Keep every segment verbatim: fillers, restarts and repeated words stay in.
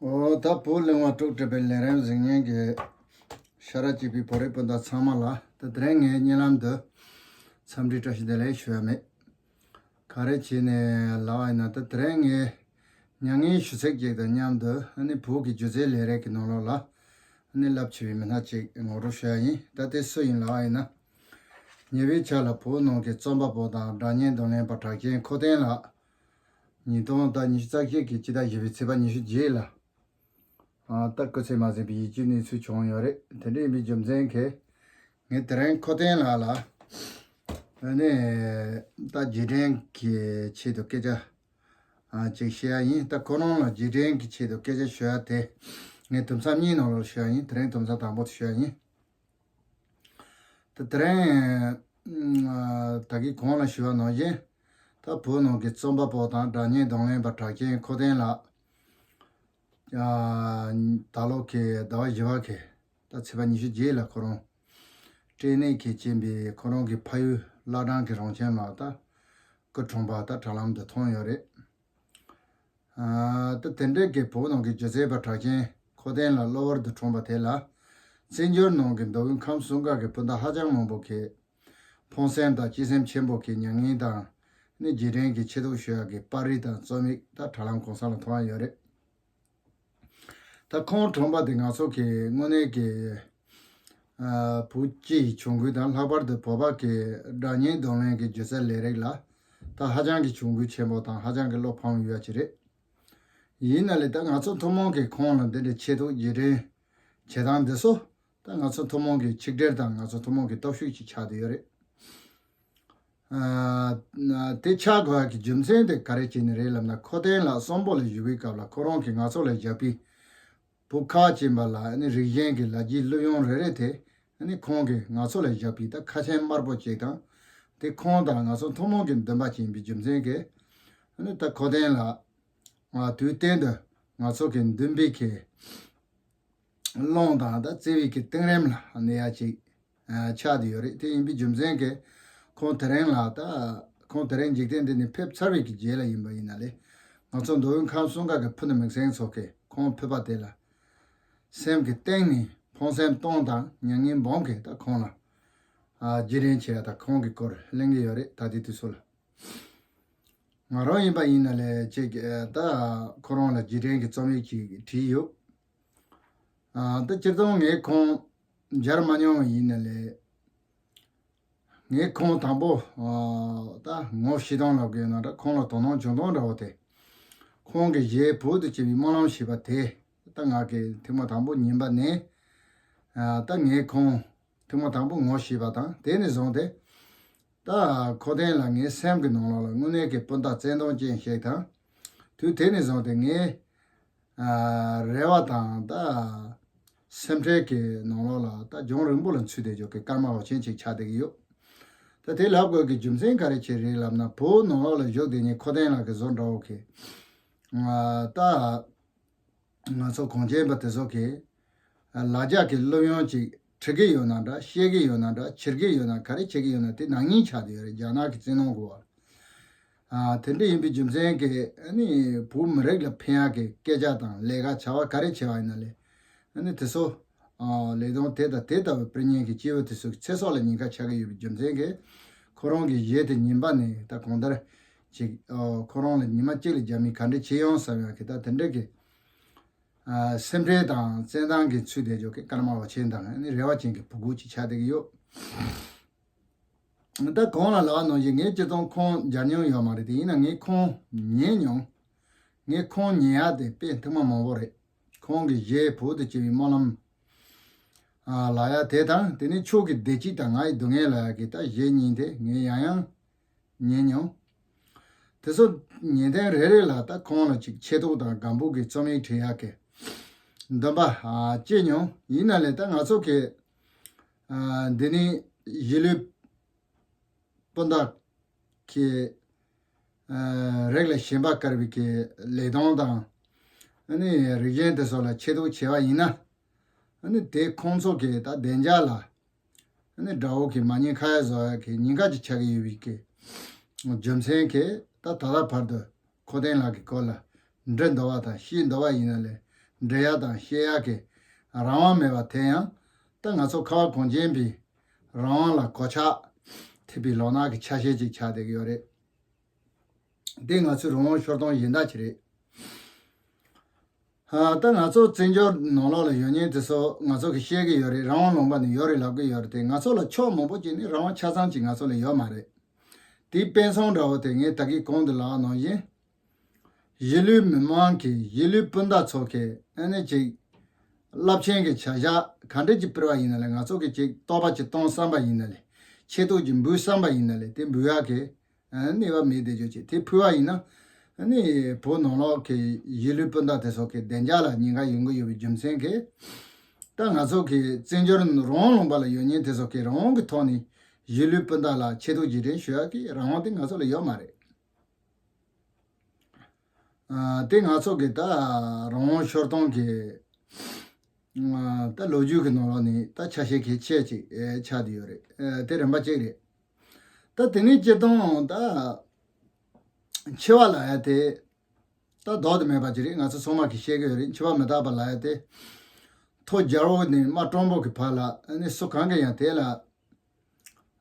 ཨོ་ད་བོད་གླིང་བ་དཀྲུག་སྒྲིག་པའི་ལས་རིམ་གཟིགས་མཁན་གྱི་ཤ་ར་གཅིག་པའི་བོད་རིགས་སྤུན་ཟླ་ཚང་མ་ལ། ད་དེ་རིང་ངའི་བརྙན་ལམ་དུ་འཚམས་འདྲི་བཀྲ་ཤིས་བདེ་ལེགས་ཞུ་ཡ་མེད། ག་རེ་བྱས་ནས་ལབ་པ་ཡིན་ན། ད་དེ་རིང་ངས་མྱ་ངན་ཞུ་ཚིག་ཅིག་དང་མཉམ་དུ་ཨ་ནི་བོད་ཀྱི་སྒྱུ་རྩལ་ལས་རིགས་ཀྱི་ནང་ལོགས་ལ་ཨ་ནི་རླབས་ཆེ་བའི་མི་སྣ་ཅིག་ངོ་སྤྲོད་ཞུ་ཡ་ཡིན། ད་དེ་སུ་ཡིན་ལབ་པ་ཡིན་ན། ཉེ་བའི་ཆར་ལ་བོད་ནང་གི་རྩོམ་པ་པོ་དང་སྒྲ་སྙན་རྡུང་ལེན་པ་གྲགས་ཅན་ཁོ་ཐན་ལགས། ཉིས་སྟོང་དང་ཉི་ཤུ་རྩ་བཞི་གི་སྤྱི་ཟླ་བཞི་པའི་ཚེས་པ་ཉི་ཤུ་བརྒྱད་ལ། ཨ་ད་སྐུ་ཚེ་མ་ཟིན་པའི་ཡིད་ཆེས་གནས་ཚུལ་བྱུང་ཡོད་རེད། དེ་འདྲ་ཡིན་པའི་རྒྱུ་མཚན་གྱིས་ངས་དེ་རིང་ཁོ་ཐན་ལགས་ལ་ཨ་ནི་ད་རྗེས་དྲན་གྱི་ཆེད་དུ་སྐད་ཆ་ཨ་ཅིག་བཤད་ཡ་ཡིན། ད་ཁོ་རང་ལ་རྗེས་དྲན་གྱི་ཆེད་དུ་སྐད་ཆ་ཞུ་ཡ་དེ་ངས་དུམ་མཚམས་གཉིས་ནང་ལ་ཞུ་ཡ་ཡིན། དེ་རིང་དུམ་མཚམས་དང་པོ་དེ་ཞུ་ཡ་ཡིན། ད་དེ་རིང་ད་གིན་གོང་ལ་ཞུས་པ་ནང་བཞིན། ད་བོད་ནང་གི་རྩོམ་པ་པོ་དང་སྒྲ་སྙན་རྡུང་ལེན་པ་གྲགས་ཅན་ཁོ་ཐན་ལགས། ད་ལོ་གི་ཟླ་བ་བཞི་པ་གི་ད་ཚེས་པ་ཉི་ཤུ་བརྒྱད་ལ་ཁོ་རང་སྐྲན་ནད་ཀྱིས་རྐྱེན་པས་ཁོ་རང་གི་ཕ་ཡུལ་བླ་བྲང་གི་རང་ཁྱིམ་ལ་ད་སྐུ་གྲོངས་པ་ད་དྲ་ལམ་དུ་མཐོང་ཡོད་རེད། ཨ་ད་དེ་འདྲའི་གི་བོད་ནང་གི་སྒྱུ་རྩལ་པ་གྲགས་ཅན་ཁོ་ཐན་ལགས་གློ་བུར་དུ་གྲོངས་པ་དེ་ལ། བཙན་བྱོལ་ནང་གི་མདོ་དབུས་ཁམས་གསུམ་ཀ་གི་སྤུན་ཟླ་ཧ་ཅང་མང་པོ་གིས་ཕངས་སེམས་དང་གཅེས་སེམས་ཆེན་པོ་གིས་མྱ་ངན་དང་ནི་རྗེས་དྲན་གྱི་ཆེད་དུ་ཞུ་ཡག་གི་པར་རིས་དང་རྩོམ་ཡིག་ད་དྲ་ལམ་གང་ས་ལ་མཐོང་ཡ་ཡོད་རེད། ད་ཁོང་གྲོངས་པ་དེ་ང་ཚོ་གི་དངོས་གནས་ཀྱི་ཨ་བོད་སྤྱི་ཡི་གྱོང་གུད་དང་། ལྷག་པར་དུ་བོད་པ་གི་སྒྲ་སྙན་རྡུང་ལེན་གྱི་སྒྱུ་རྩལ་ལས་རིགས་ལ་ད་ཧ་ཅང་གི་གྱོང་གུད་ཆེན་པོ་དང་ཧ་ཅང་གི་བློ་ཕམ་ཡོད་ཡ་ཅིག་རེད། ཡིན་ན་ལས་ད་ང་ཚོ་ཐུན་མོང་གིས་ཁོང་ལ་འདི་འདྲའི་ཆེད་དུ་རྗེས་དྲན་བྱེད་སྟངས་འདི་ཚོ་ད་ང་ཚོ་ཐུན་མོང་གི་ཆིག་སྒྲིལ་དང་ང་ཚོ་ཐུན་མོང་གི་སྟོབས་ཤུགས་ཅིག་ཆགས་བསྡད་ཡོད་རེད། ཨ་དེ་ཆགས་དགོས་ཡག་གི་རྒྱུ་མཚན་དེ་ག་རེ་བྱས་ནས་རེད་ལབ་ན། ཁོ་ཐན་ལགས་གསོན་པོ་ལ་བཞུགས་པའི་སྐབས་ལ་ཁོ་རང་གིས་ང་ཚོ་ལ་བཞག་པའི་བོད་ཁ་བ་ཅན་པ་ལ་ཨ་ནི་རིག་གཞན་གྱི་ལ་རྒྱའི་གླུ་དབྱངས་རེ་རེ་དེ་ཨ་ནི་ཁོང་གིས་ང་ཚོ་ལ་བཞག་པའི་ད་ཁ་ཆེམས་དམར་པོ་ཅིག་དང་། དེ་ཁོང་དང་ང་ཚོ་ཐུན་མོང་གི་འདུན་པ་ཅིག་ཡིན་པའི་རྒྱུ་མཚན་གྱིས་ཨ་ནི་ད་ཁོ་ཐན་ལགས་ང་དུས་གཏན་དུ་ང་ཚོ་གི་འདུན་པའི་གི་ཀློང་དང་ད་བརྩེ་བའི་གི་གཏིང་རིམ་ལ་གནས་ཡ་ཅིག་ཨ་ཆགས་བསྡད་ཡོད་རེད། དེ་ཡིན་པའི་རྒྱུ་མཚན་གྱིས་ཁོང་དེ་རིང་ལ་ད་ཁོང་དེ་རིང་འཇིག་རྟེན་འདི་ནས་ཕེབས་ཚར་བའི་གི་རྗེས་ལ་ཡིན་པ་ཡིན་ན་ལས། ང་ཚོ་མདོ་དབུས་ཁམས་གསུམ་ཀ་གི་ཕུ་ནུ་མིང་སྲིང་ཚོ་གིས་ཁོང་ཕེབས་པ་དེ་ལ་སེམས་ཀྱི་གཏིང་ནས་ཕངས་སེམས་སྟོང་དང་མྱ་ངན་སྦོམ་གྱིས་ད་ཁོང་ལ་ཨ་རྗེས་དྲན་བྱེད་ཡ་ད་ཁོང་གི་སྐོར་གླེང་གི་ཡོད་རེད། ད་དེ་དུས་ཚོད་ལ། ང་རང་ཡིན་པ་ཡིན་ན་ལས་ཅིག་ཨ་ད་ཁོ་རང་ལ་རྗེས་དྲན་གྱི་རྩོམ་ཡིག་ཅིག་བྲིས་ཡོད། ཨ་ད་སྤྱིར་བཏང་ངས་ཁོང་མཇལ་མ་མྱོང་བ་ཡིན་ན་ལས། ངས་ཁོང་དང་པོ་ཨ་ད་ངོ་ཤེས་སྟངས་ལབ་དགོས་ན་འདྲ། ཁོང་ལ་དོ་སྣང་བྱུང་སྟངས་འདྲ་བོ་དེ། ཁོང་གི་གཞས་བོད་དུ་བྱས་པའི་སྨོན་ལམ་ཞེས་པ་དེ་ད་ང་གིས་ཐེངས་མ་དང་པོ་ཉན་པ་ནས། ཨ་ད་ངས་ཁོང་ཐེངས་མ་དང་པོ་ངོ་ཤེས་པ་དང་དེ་ནས་བཟུང་སྟེ། ད་ཁོ་ཐན་ལགས་ངའི་སེམས་ཀྱི་ནང་ལོགས་ལ་དངོས་གནས་ཀྱི་སྤུན་ཟླ་བརྩེ་དུང་ཅན་ཞིག་དང་། དུས་དེ་ནས་བཟུང་སྟེ་ངའི་ཨ་རེ་བ་དང་ད་སེམས་ཁྲལ་གྱི་ནང་ལོགས་ལ་ད་རྒྱང་རིང་པོ་ལ་འཚུད་བསྡད་ཆོག་གི་སྐར་མ་འོ་ཆེན་ཅིག་ཆགས་བསྡད་ཀྱི་ཡོད། ད་དེ་ལབ་དགོས་ཀྱི་རྒྱུ་མཚན་ག་རེ་བྱས་རེད་ལབ་ན། བོད་ནང་ལོགས་ལ་བཞུགས་བསྡད་མཁན་ཁོ་ཐན་ལགས་ཀྱི་བཟོ་འདྲ་བོ་གི་ཨ་ད། ང་ཚོ་གངས་ཅན་པ་དེ་ཚོ་གིས་ལ་རྒྱ་གི་གླུ་དབྱངས་ཅིག་འཁྲིད་ཀྱི་ཡོད་ན་འདྲ། བཤད་ཀྱི་ཡོད་ན་འདྲ། འཁྱེར་གྱི་ཡོད་ན་འདྲ། ག་རེ་བྱེད་ཀྱི་ཡོད་ན་དེ་ནག་ཉེས་ཆགས་བསྡད་ཡོད་རེད། རྒྱ་ནག་གི་བཙན་གནོན་གོ་བ། ཨ་དེ་འདྲ་ཡིན་པའི་རྒྱུ་མཚན་གྱིས་ཨ་ནི་བོད་མི་རིགས་ལ་ཕན་ཡག་གི་སྐད་ཆ་དང་ལས་ཀ་བྱ་བ་ག་རེ་བྱས་པ་ཡིན་ན་ལས། ཨ་ནི་དེ་ཚོ་ཨ་ལས་དོན་དེ་དང་དེ་ལྟ་བུའི་དཔེ་རྙིང་གི་སྐྱེས་བུ་དེ་ཚོའི་ཚེ་སྲོག་ལ་ཉེན་ཁ་ཆགས་ཀྱི་ཡོད་པའི་རྒྱུ་མཚན་གྱིས། ཁོ་རང་གི་གཞས་དེ་ཉན་པ་ནས་ད་གང་ལྟར་ཅིག་ཨ་ཁོ་རང་ལ་ཉི་མ་གཅིག་ལ་རྒྱ་མིས་ག་འདྲ་བྱེད་ཡོང་བསམ་ཡག་གི་ད་དེ་འདྲ་གི་ཨ་སེམས་ཁྲལ་དང་བརྩེ་འདང་གིས་འཚུད་བསྡད་ཆོག་གི་སྐར་མ་འོ་ཆེན་དང་ཨ་ནི་རེ་བ་ཅན་གྱི་བུ་གུ་ཅིག་ཆགས་བསྡད་ཀྱི་ཡོད། ད་གོང་ལ་ལབ་པ་ནང་བཞིན་ངས་སྤྱིར་བཏང་ཁོང་མཇལ་མྱོང་ཡོད་མ་རེད་དེ། ཡིན་ན་ངས་ཁོང་ཉན་མྱོང་། ངས་ཁོང་ཉན་ཡག་དེ་དཔེ་ཐེངས་མ་མང་པོ་རེད། ཁོང་གི་གཞས་བོད་དུ་བྱས་པའི་སྨོན་ལམ་ཨ་ལབ་ཡག་དེ་དང་། དེ་ནས་ཆོས་ཀྱི་བདེ་སྐྱིད་དང་ང་ཡི་སྡུག་བསྔལ་ལབ་ཡག་གི་ད་གཞས་གཉིས་དེ་ངས་ཡང་ཡང་ཉན་མྱོང་། དེ་ཚོ་ཉན་ཐེངས་རེ་རེ་ལ་ད་ཁོང་ལ་ཅིག་ཆེ་མཐོང་དང་སྒམ་པོ་གི་རྩོམ་ཡིག་བྲིས་ཡག་གི་འདུན་པ་ཨ་སྐྱེས་མྱོང་། ཡིན་ན་ལས་ད་ང་ཚོ་གི་ཨ་འདི་ནི་གཞིས་ལུས་སྤུན་ཟླ་གི་ཨ་རིགས་ལ་ཞེན་པ་དཀར་བའི་གི་ལས་དོན་དང་ཨ་ནི་རིགས་ཞེན་དེ་ཚོ་ལ་ཆེ་མཐོང་བྱས་པ་ཡིན་ན། ཨ་ནི་དེ་ཁོང་ཚོ་གི་ད་བདེ་འཇགས་ལ་ཨ་ནི་དགྲ་བོ་གིས་མ་ཉེས་ཁ་ཡ་བཟོ་ཡག་གི་ཉེན་ཁ་ཅིག་ཆགས་ཀྱི་ཡོད་པའི་གི་རྒྱུ་མཚན་གྱིས་ད་ད་ལྟ་བར་དུ་ཁོ་ཐན་ལགས་ཀྱི་སྐོར་ལ་འདྲི་འདོད་པ་དང་ཤེས་འདོད་པ་ཡིན་ན་ལས། འབྲི་ཡ་དང་བཤད་ཡ་གི་རང་དབང་མེད་པ་དེ་ཡང་ད་ང་ཚོ་ཁ་བ་གངས་ཅན་པའི་རང་དབང་ལ་གོད་ཆག་ཐེབས་པའི་ལོ་ནག་གི་ཆ་ཤས་ཅིག་ཆགས་བསྡད་ཀྱི་ཡོད་རེད། འདི་ང་ཚོའི་རང་དབང་ཤོར་སྟངས་གཞན་དག་ཅིག་རེད། ཨ། ད་ང་ཚོ་བཙན་བྱོལ་ནང་ལོགས་ལ་ཡོད་མཁན་དེ་ཚོ་ང་ཚོ་གིས་བཤད་ཀྱི་ཡོད་རེད། རང་དབང་ལུང་པ་ནས་ཡོད་རེད་ལབ་ཀྱི་ཡོད་རེད་དེ། ང་ཚོ་ལ་ཕྱོགས་མང་པོ་ཅིག་ནས་རང་དབང་ཆ་ཚང་ཅིག་ང་ཚོ་ལ་ཡོད་མ་རེད། དེའི་དཔེ་མཚོན་འདྲ་བོ་དེ་ངས་ད་གིན་གོང་དུ་ལབ་པ་ནང་བཞིན། གཞིས་ལུས་མི་མང་གིས་གཞིས་ལུས་སྤུན་ཟླ་ཚོ་གིས་ཨ་ནི་ཅིག་རླབས་ཆེན་གྱི་བྱ་གཞག་ག་འདྲ་ཅིག་སྤེལ་བ་ཡིན་ན་ལས། ང་ཚོ་གིས་ཅིག་རྟོག་པ་ཅིག་གཏོང་བསམ་པ་ཡིན་ན་ལས། ཆེ་མཐོང་ཅིག་འབུལ་བསམ་པ་ཡིན་ན་ལས། དེ་འབུལ་ཡག་གི་ཨ་ནི་གནས་བབ་མེད་བསྡད་རྒྱུ་ཅིག་དེ་ཕུལ་བ་ཡིན་ན། ཨ་ནི་བོད་ནང་ལོགས་ཀྱི་གཞིས་ལུས་སྤུན་ཟླ་དེ་ཚོ་གི་བདེ་འཇགས་ལ་ཉེན་ཁ་ཡོང་གི་ཡོད་པའི་རྒྱུ་མཚན་གྱིས། ད་ང་ཚོ་གི་བཙན་བྱོལ་རང་དབང་ལུང་པ་ལ་ཡོད་མཁན་དེ་ཚོ་གི་རང་དབང་གི་ཐོག་ནས་གཞིས་ལུས་སྤུན་ཟླ་ལ་ཆེ་མཐོང་རྗེས་དྲན་ཞུ་ཡག་གི་རང་དབང་དེ་ང་ཚོ་ལ་ཡོད་མ་རེད། ཨ། དེ་ང་ཚོ་གི་ད་རང་དབང་ཤོར་སྟངས་ཀྱི་ཨ། ད་ལོ་རྒྱུས་ཀྱི་ནང་ལོགས་ནས་ད་ཆ་ཤས་གལ་ཆེ་ཅིག་ཨེ་ཆགས་བསྡད་ཡོད་རེད། ཨེ། དེ་རིམ་པ་གཅིག་རེད། ད་དེ་ནས་སྤྱིར་བཏང་ད་འཆི་བ་ལབ་ཡ་དེ་ད་ལྡོག་ཏུ་མེད་པ་ཅིག་རེད། ང་ཚོ་ཚང་མ་གིས་ཤེས་ཀྱི་ཡོད་རེད། འཆི་བ་མི་རྟག་པ་ལབ་ཡ་དེ་ཐོ་རྒྱལ་པོ་ནས་རྨ་སྐྲོང་པོ་གི་བར་ལ་ཨ་ནི་སུ་གང་གིས་ཡང་དེ་ལ་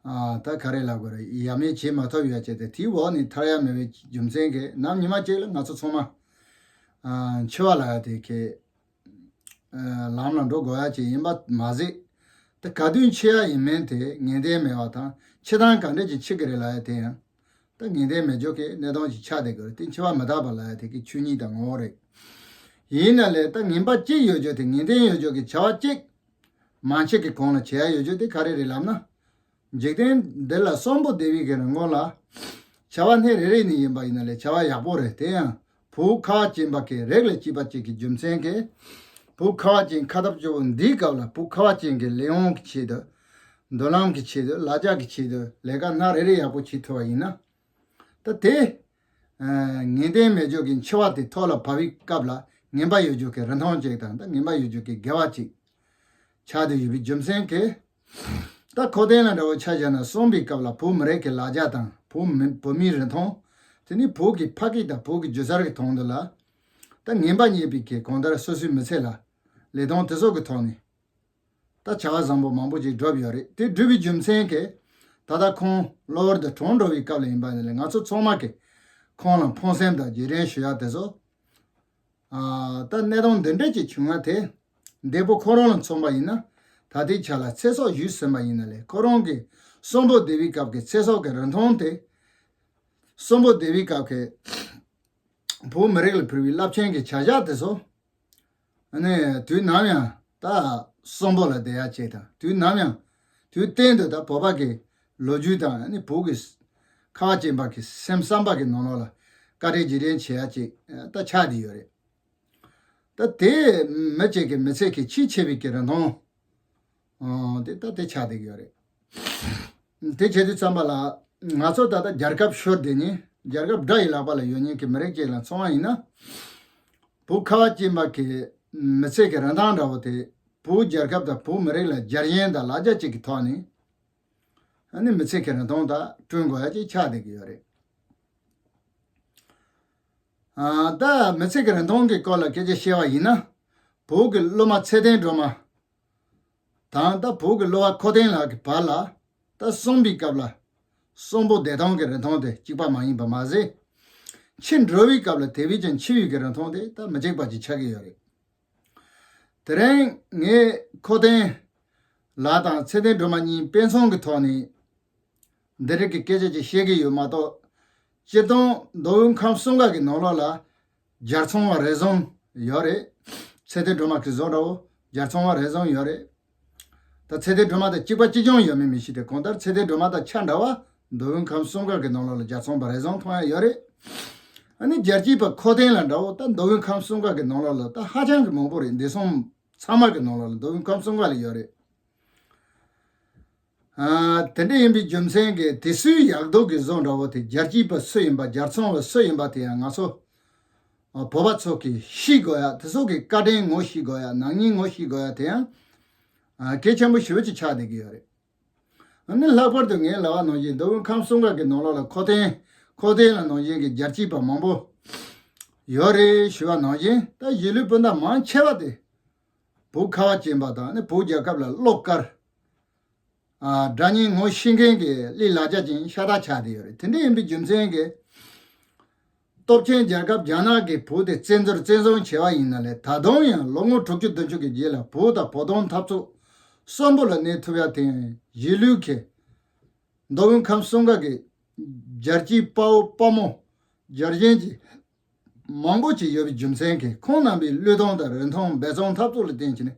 ཨ། ད་ག་རེ་ལབ་དགོས་རེད། ཡ་མེད་བྱེད་མ་ཐུབ་ཡོད་ཅེས་དེ། དེའི་འོག་ནས་ཐར་ཡ་མེད་པའི་རྒྱུ་མཚན་གྱིས་ནམ་ཉི་མ་གཅིག་ལ་ང་ཚོ་ཚང་མ་ཨ། འཆི་བ་ལབ་ཡ་དེ་གི་ཨ། ལམ་ལ་འགྲོ་དགོས་ཡ་ཅིག་ཡིན་པ་མ་ཟད། ད་ག་དུས་འཆི་ཡ་ཡིན་མིན་དེ་ངེས་གཏན་མེད་པ་དང་། འཆི་སྟངས་ག་འདྲ་ཅིག་འཆི་གི་རེད་ལབ་ཡ་དེ་ཡང་ད་ངེས་གཏན་མེད་རྒྱུ་གི་གནས་སྟངས་ཅིག་ཆགས་བསྡད་དགོས་རེད། དེ་འཆི་བ་མི་རྟག་པ་ལབ་ཡ་དེ་གི་ཆོས་ཉིད་དང་ངོ་བོ་རེད། ཡིན་ན་ལས་ད་ངེས་པ་གཅིག་ཡོད་རྒྱུ་དེ། ངེས་གཏན་ཡོད་རྒྱུ་གི་བྱ་བ་གཅིག་མ་འཆི་གི་གོང་ལ་བྱེད་ཡ་ཡོད་རྒྱུ་དེ་ག་རེ་རེད་ལབ་ན། འཇིག་རྟེན་འདི་ལ་གསོན་པོ་བསྡད་པའི་གི་རིང་ལ། བྱ་བ་སྣེ་རེ་རེ་ནས་ཡིན་པ་ཡིན་ན་ལས་བྱ་བ་ཡག་པོ་རེད། དེ་ཡང་བོད་ཁ་བ་ཅན་པ་གི་རིགས་ལ་སྐྱེས་པ་ཅིག་གི་རྒྱུ་མཚན་གྱིས། བོད་ཁ་བ་ཅན་ཁ་ཐབས་སྐྱོ་བོ་འདིའི་སྐབས་ལ་བོད་ཁ་བ་ཅན་གྱི་ལས་དབང་གི་ཆེད་དུ། མདུན་ལམ་གྱི་ཆེད་དུ། ལ་རྒྱ་གི་ཆེད་དུ་ལས་ཀ་སྣ་རེ་རེ་ཡག་པོ་བྱེད་ཐུབ་པ་ཡིན་ན། ད་དེ་ངེས་གཏན་མེད་རྒྱུ་གི་འཆི་བ་དེ་ཐོག་ལ་བབས་པའི་སྐབས་ལ་ངན་པ་ཡོད་རྒྱུ་གི་རིན་ཐང་ཅིག་དང་། ད་ངན་པ་ཡོད་རྒྱུ་གི་དགེ་བ་ཅིག་ཆགས་བསྡད་ཡོད་པའི་རྒྱུ་མཚན་གྱིས། ད་ཁོ་ཐེན་ལ་འདྲ་བོ་ཆ་བཞག་ན། གསོན་པའི་སྐབས་ལ་བོད་མི་རིགས་ཀྱི་ལ་རྒྱ་དང་། བོད་མི་བོད་མིའི་རིན་ཐང་། དེ་ནི་བོད་ཀྱི་ཕ་སྐད་དང་བོད་ཀྱི་སྒྱུ་རྩལ་གྱི་དོན་དུ་ལ། ད་ངན་པ་རྙེད་པའི་གི་གང་ལྟར་སོ་སོའི་མི་ཚེ་ལ་ལས་དོན་དེ་ཚོ་གི་ཐོག་ནས། ད་བྱ་བ་བཟང་པོ་མང་པོ་ཅིག་བསྒྲུབས་ཡོད་རེད། དེ་བསྒྲུབས་པའི་རྒྱུ་མཚན་གྱིས་ད་ལྟ་ཁོང་གློ་བུར་དུ་གྲོངས་འགྲོ་བའི་སྐབས་ལ་ཡིན་པ་ནི་ལས། ང་ཚོ་ཚང་མ་གིས་ཁོང་ལ་ཕངས་སེམས་དང་རྗེས་དྲན་ཞུ་ཡ་དེ་ཚོ། ཨ། ད་གནས་སྟངས་འདི་འདྲ་ཅིག་བྱུང་ཡ་དེ། འདས་པོ་ཁོ་རང་ལ་མཚོན་པ་ཡིན་ན། ད་ལྟའི་ཆ་ལ་ཚེ་སྲོག་ཞུས་ཟིན་པ་ཡིན་ན་ལས། ཁོ་རང་གི་གསོན་པོ་བསྡད་པའི་སྐབས་ཀྱི་ཚེ་སྲོག་གི་རིན་ཐང་དེ། གསོན་པོ་བསྡད་པའི་སྐབས་ཀྱི་བོད་མི་རིགས་ལ་ཕུལ་བའི་རླབས་ཆེན་གྱི་བྱ་གཞག་དེ་ཚོ། ཨ་ནི་དུས་ནམ་ཡང་ད་གསོན་པོ་ལ་བསྡད་ཡ་ཅིག་དང་། དུས་ནམ་ཡང་དུས་གཏན་དུ་ད་བོད་པ་གི་ལོ་རྒྱུས་དང་། ཨ་ནི་བོད་ཀྱི་ཁ་བ་ཅན་པ་གི་སེམས་བསམ་པ་གི་ནང་ལོགས་ལ་བཀའ་དྲིན་རྗེས་དྲན་བྱེད་ཡ་ཅིག་ད་ཆགས་བསྡད་ཡོད་རེད། ད་དེ་མི་གཅིག་གི་མི་ཚེ་གི་ཆེས་ཆེ་བའི་གི་རིན་ཐང་། ཨོ། དེ་ད་དེ་ཆགས་བསྡད་ཀྱི་ཡོད་རེད། དེ་བྱེད་དུས་ཙམ་པ་ལ་ང་ཚོ་ད་ལྟ་རྒྱལ་ཁབ་ཤོར་བསྡད་ནས་རྒྱལ་ཁབ་དགྲ་ཡི་ལག་པ་ལ་ཡོད་མཁན་གྱི་མི་རིགས་ཅིག་ལ་མཚོན་པ་ཡིན་ན། བོད་ཁ་བ་ཅན་པ་གི་མི་ཚེ་གི་རིན་ཐང་འདྲ་བོ་དེ། བོད་རྒྱལ་ཁབ་དང་བོད་མི་རིགས་ལ་རྒྱལ་ཞེན་དང་ལ་རྒྱ་ཅིག་གི་ཐོག་ནས། ཨ་ནི་མི་ཚེ་གི་རིན་ཐང་ད་བསྐྲུན་དགོས་ཡ་ཅིག་ཆགས་བསྡད་ཀྱི་ཡོད་རེད། ཨ། ད་མི་ཚེ་གི་རིན་ཐང་གི་སྐོར་ལ་སྐད་ཆ་བཤད་པ་ཡིན་ན། བོད་ཀྱི་སློབ་མ་ཚེ་བརྟན་སྒྲོལ་མ་དང་། ད་བོད་ཀྱི་གླུ་བ་ཁོ་ཐེན་ལགས་ཀྱི་བར་ལ། ད་གསོན་པའི་སྐབས་ལ་གསོན་པོ་བསྡད་སྟངས་ཀྱི་རིན་ཐང་དེ་གཅིག་པ་མ་ཡིན་པ་མ་ཟད། འཆི་འགྲོ་བའི་སྐབས་ལ་དེ་བས་ཀྱང་འཆི་བའི་གི་རིན་ཐང་དེ་ད་མི་གཅིག་པ་ཅིག་ཆགས་ཀྱི་ཡོད་རེད། དེ་རིང་ངས་ཁོ་ཐེན་ལགས་དང་ཚེ་བརྟན་སྒྲོལ་མ་གཉིས་དཔེ་མཚོན་གྱི་ཐོག་ནས་འདི་རིགས་ཀྱི་སྐད་ཆ་ཅིག་བཤད་ཀྱི་ཡོད་མ་གཏོགས། སྤྱིར་བཏང་མདོ་དབུས་ཁམས་གསུམ་ཀ་གི་ནང་ལོགས་ལ་རྒྱལ་ཚོང་བ་རེ་ཟུང་ཡོད་རེད། ཚེ་བརྟན་སྒྲོལ་མ་གི་བཟོ་འདྲ་བོ་རྒྱལ་ཚོང་བ་རེ་ཟུང་ཡོད་རེད། ད་ཚེ་བརྟན་སྒྲོལ་མ་དང་གཅིག་པ་གཅིག་རྐྱང་ཡོད་མེད་མི་ཤེས་ཏེ། གང་ལྟར་ཚེ་བརྟན་སྒྲོལ་མ་དང་ཆ་འདྲ་བ་མདོ་དབུས་ཁམས་གསུམ་ཀ་གི་ནང་ལོགས་ལ་རྒྱལ་ཚོང་བ་རེ་ཟུང་མཐོང་ཡ་ཡོད་རེད། ཨ་ནི་རྒྱལ་གཅེས་པ་ཁོ་ཐེན་ལགས་འདྲ་བོ་ད་མདོ་དབུས་ཁམས་གསུམ་ཀ་གི་ནང་ལོགས་ལ་ད་ཧ་ཅང་གི་མང་པོ་རེད། འདི་སོང་ཚང་མ་གི་ནང་ལོགས་ལ་མདོ་དབུས་ཁམས་གསུམ་ཀ་ལ་ཡོད་རེད། ཨ། དེ་འདྲ་ཡིན་པའི་རྒྱུ་མཚན་གྱིས་དེ་སུའི་ཡག་སྡུག་གི་བཟོ་འདྲ་བོ་དེ། རྒྱལ་གཅེས་པ་སུ་ཡིན་པ། རྒྱལ་ཚོང་བ་སུ་ཡིན་པ་དེ་ཡང་ང་ཚོ་ཨ་བོད་པ་ཚོ་གིས་ཤེས་དགོས་ཡ། དེ་ཚོ་གི་བཀའ་དྲིན་ངོ་ཤེས་དགོས་ཡ། ནག་ཉེས་ངོ་ཤེས་དགོས་ཡ་དེ་ཡང་ཨ་གལ་ཆེན་པོ་ཞེ་པོ་ཅིག་ཆགས་བསྡད་ཀྱི་ཡོད་རེད། ཨ་ནི་ལྷག་པར་དུ་ངས་ལབ་པ་ནང་བཞིན་མདོ་དབུས་ཁམས་གསུམ་ཀ་གི་ནང་ལོགས་ལ་ཁོ་ཐེན་ཁོ་ཐེན་ལགས་ནང་བཞིན་གྱི་རྒྱལ་གཅེས་པ་མང་པོ་ ཡོད་རེད་ཞུ་བ་ནང་བཞིན། ད་གཞིས་ལུས་སྤུན་ཟླ་མང་ཆེ་བ་དེ་བོད་ཁ་བ་ཅན་པ་དང་ནི་བོད་རྒྱལ་ཁབ་ལ་བློ་དཀར། ཨ། དགྲ་གཉེན་ངོ་ཤེས་མཁན་གྱི་ལས་ལ་རྒྱ་ཅན་ཤ་སྟག་ཆགས་བསྡད་ཡོད་རེད། དེ་འདྲ་ཡིན་པའི་རྒྱུ་མཚན་གྱིས། སྟོབས་ཆེན་རྒྱལ་ཁབ་རྒྱ་ནག་གིས་བོད་དེ་བཙན་འཛུལ་བཙན་བཟུང་བྱས་པ་ཡིན་ན་ལས། ད་དུང་ཡང་ལོ་ངོ་དྲུག་ཅུ་བདུན་ཅུ་གི་རྗེས་ལ་བོད་དང་བོད་དོན་འཐབ་རྩོད་གསོན་པོ་ལ་གནས་ཐུབ་ཡ་དེ་གཞིས་ལུས་ཀྱི་མདོ་དབུས་ཁམས་གསུམ་ཀ་གི་རྒྱལ་གཅེས་དཔའ་བོ་དཔའ་མོ་རྒྱལ་ཞེན་གྱི་མང་པོ་ཅིག་ཡོད་པའི་རྒྱུ་མཚན་གྱིས། ཁོང་རྣམ་པའི་བློས་གཏོང་དང་རིན་ཐང་འབད་བརྩོན་འཐབ་རྩོད་ལ་བརྟེན་བྱས་ནས།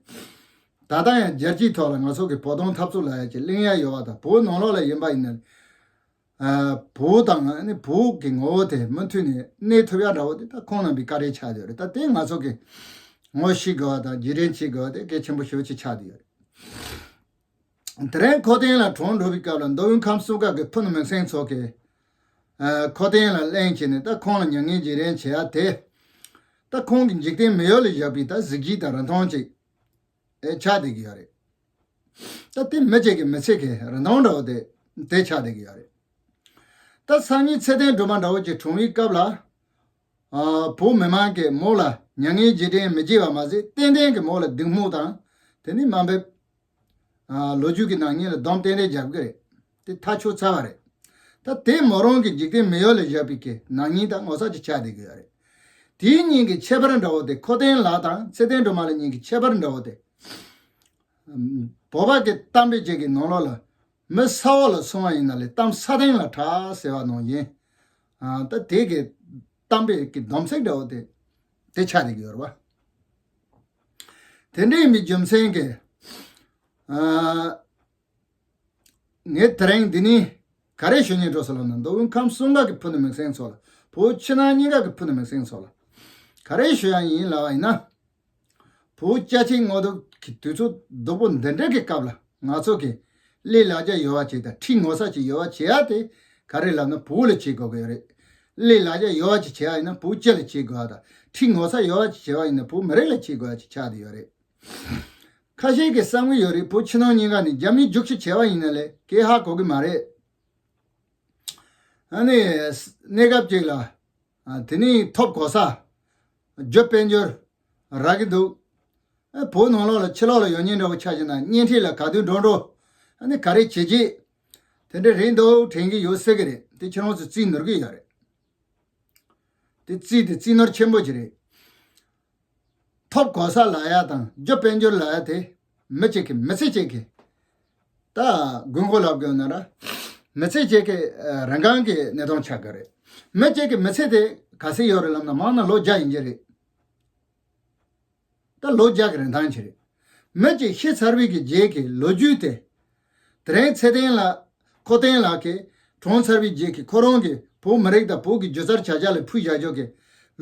ད་ལྟ་ཡང་རྒྱལ་སྤྱིའི་ཐོག་ལ་ང་ཚོ་གི་བོད་དོན་འཐབ་རྩོད་ལ་ཡ་གྱི་གླེང་ཡ་ཡོད་པ་དང་། བོད་ནང་ལོགས་ལ་ཡིན་པ་ཡིན་ན། ཨ། བོད་དང་ནི་བོད་ཀྱི་ངོ་བོ་དེ་མུ་མཐུད་ནས་གནས་ཐུབ་ཡ་འདྲ་བོ་དེ་ད་ཁོང་རྣམ་པའི་བཀའ་དྲིན་ཆགས་ཡོད་རེད། ད་དེ་ང་ཚོ་གི་ངོ་ཤེས་དགོས་པ་དང་རྗེས་དྲན་བྱེད་དགོས་པ་དེ་གལ་ཆེན་པོ་ཞེ་པོ་ཅིག་ཆགས་བསྡད་ཡོད་རེད། དེ་རིང་ཁོ་ཐེན་ལ་གྲོངས་འགྲོ་བའི་སྐབས་ལ་མདོ་དབུས་ཁམས་གསུམ་ཀ་གི་ཕུ་ནུ་མིང་སྲིང་ཚོ་གིས། ཨ། ཁོ་ཐེན་ལ་གླེང་བྱས་ནས་ད་ཁོང་ལ་མྱ་ངན་རྗེས་དྲན་བྱེད་ཡ་དེ། ད་ཁོང་གི་འཇིག་རྟེན་མི་ཡུལ་ལ་བཞག་པའི་ད་གཟི་བརྗིད་དང་རིན་ཐང་ཅིག་ཨེ། ཆགས་བསྡད་ཀྱི་ཡོད་རེད། ད་དེ་མི་གཅིག་གི་མི་ཚེ་གི་རིན་ཐང་འདྲ་བོ་དེ་དེ་ཆགས་བསྡད་ཀྱི་ཡོད་རེད། ད་སང་ཉིན་ཚེ་བརྟན་སྒྲོལ་མ་འདྲ་བོ་ཅིག་གྲོངས་པའི་སྐབས་ལ། ཨ། བོད་མི་མང་གིས་མོ་ལ་མྱ་ངན་རྗེས་དྲན་མི་བྱེད་པ་མ་ཟད། ཏན་ཏན་གྱི་མོ་ལ་སྡིགས་དམོད་དང་། དེ་ནི་དམའ་འབེབས། ཨ། ལོ་རྒྱུས་ཀྱི་ནག་ཉེས་ལ་སྡོམ་ཏན་ཏན་རྒྱབ་ཀྱི་རེད། དེ་ཐག་ཆོད་ཚར་བ་རེད། ད་དེ་མོ་རང་གི་འཇིག་རྟེན་མི་ཡུལ་ལ་བཞག་པའི་གི་ནག་ཉེས་དང་ངོ་ཚ་ཅིག་ཆགས་བསྡད་ཀྱི་ཡོད་རེད། དེའི་གཉིས་ཀྱི་ཁྱད་པར་འདྲ་བོ་དེ། ཁོ་ཐེན་ལགས་དང་ཚེ་བརྟན་སྒྲོལ་མ་ལགས་གཉིས་ཀྱི་ཁྱད་པར་འདྲ་བོ་དེ། བོད་པ་གི་གཏམ་དཔེ་ཅིག་གི་ནང་ལོགས་ལ། མི་ས་འོག་ལ་སོང་བ་ཡིན་ན་ལས་གཏམ་ས་སྟེང་ལ་གྲགས་ཟེར་བ་ནང་བཞིན། ཨ། ད་དེ་གི་གཏམ་དཔེ་གི་སྡོམ་ཚིག་འདྲ་བོ་དེ་དེ་ཆགས་བསྡད་ཀྱི་ཡོད་རེད་བ། དེ་འདྲ་ཡིན་པའི་རྒྱུ་མཚན་གྱིས། ཨ། ངས་དེ་རིང་འདི་ནས་ག་རེ་ཞུ་སྙིང་འདོད་སོང་ལབ་ན། མདོ་དབུས་ཁམས་གསུམ་ཀ་གི་ཕུ་ནུ་མིང་སྲིང་ཚོ་ལ། བོད་ཕྱི་ནང་གཉིས་ཀ་གི་ཕུ་ནུ་མིང་སྲིང་ཚོ་ལ་ག་རེ་ཞུ་ཡ་ཡིན་ལབ་པ་ཡིན་ན། བོད་རྒྱ་ཆེའི་དངོས་སྟོབས་ཀྱི་དུས་ཚོད་སྡུག་པོ་འདི་འདྲ་གི་སྐབས་ལ། ང་ཚོ་གི་ལས་ལ་རྒྱ་ཡོད་པ་ཅིག་དང་། ཁྲིད་ངོ་ཚ་ཅིག་ཡོད་པ་བྱེད་ཡ་དེ་ག་རེ་ལབ་ན་བོད་ལ་བྱེད་དགོས་ཀྱི་ཡོད་རེད། ལས་ལ་རྒྱ་ཡོད་པ་ཅིག་བྱེད་ཡ་ཡིན་ན་བོད་སྤྱི་ལ་བྱེད་དགོས་པ་དང་། ཁྲིད་ངོ་ཚ་ཡོད་པ་ཅིག་བྱེད་པ་ཡིན་ན་བོད་མི་རིགས་ལ་བྱེད་དགོས་པ་ཅིག་ཆགས་བསྡད་ཡོད་རེད། ཁ་ཤས་ཀྱིས་བསམ་གྱི་ཡོད་རེད། བོད་ཕྱི་ནང་གཉིས་ཀ་ནས་རྒྱ་མིས་རྒྱུག་ཁྱི་བྱས་པ་ཡིན་ན་ལས་སྐད་ཧ་གོ་གི་མ་རེད། ཨ་ནི་གནས་སྐབས་ཅིག་ལ། ཨ། དེ་ནས་ཐོབ་གོ་ས། རྒྱུ་དཔལ་འབྱོར་རག་གི་འདུག་ཨ། བོད་ནང་ལོགས་ལ་ཕྱི་ལོགས་ལ་ཡོད་མཁན་འདྲ་བོ་ཆ་བཞག་ན་གཉེན་འཕྲད་ལ་ག་དུས་འགྲོ་འགྲོ། ཨ་ནི་ག་རེ་བྱེད་བྱེད། དེ་འདྲ་རེད་འདུག་དྲན་གྱི་ཡོད་ཟེར་གི་རེད། དེ་ཁྱེད་རང་ཚོ་རྩིས་ནོར་གི་ཡོད་རེད། དེ་རྩིས་དེ་རྩིས་ནོར་ཆེན་པོ་ཅིག་རེད། ཐོབ་གོ་ས་ལབ་ཡ་དང་རྒྱུ་དཔལ་འབྱོར་ལབ་ཡ་དེ་མི་གཅིག་གི་མི་ཚེ་གཅིག་གི། ད་དགོས་མཁོ་ལབ་དགོས་ན་ར། མི་ཚེ་གཅིག་གི་རིན་གོང་གི་གནས་སྟངས་ཆགས་ཀྱི་རེད། མི་གཅིག་གི་མི་ཚེ་དེ་ག་ཚོད་ཡོད་རེད་ལབ་ན་མང་ན་ལོ་བརྒྱ་ཡིན་གྱི་རེད། ད་ལོ་བརྒྱ་གི་རིན་ཐང་ཅིག་རེད། མི་གཅིག་ཤི་ཚར་བའི་གི་རྗེས་ཀྱི་ལོ་རྒྱུས་དེ། དེ་རིང་ཚེ་བརྟན་ལགས། ཁོ་བརྟན་ལགས་ཀྱིས་གྲོངས་ཚར་བའི་རྗེས་ཀྱི་ཁོ་རང་གི་བོད་མི་རིགས་དང་བོད་ཀྱི་སྒྱུ་རྩལ་བྱ་གཞག་ལ་ཕུལ་བཞག་ཕྱོགས་ཀྱི་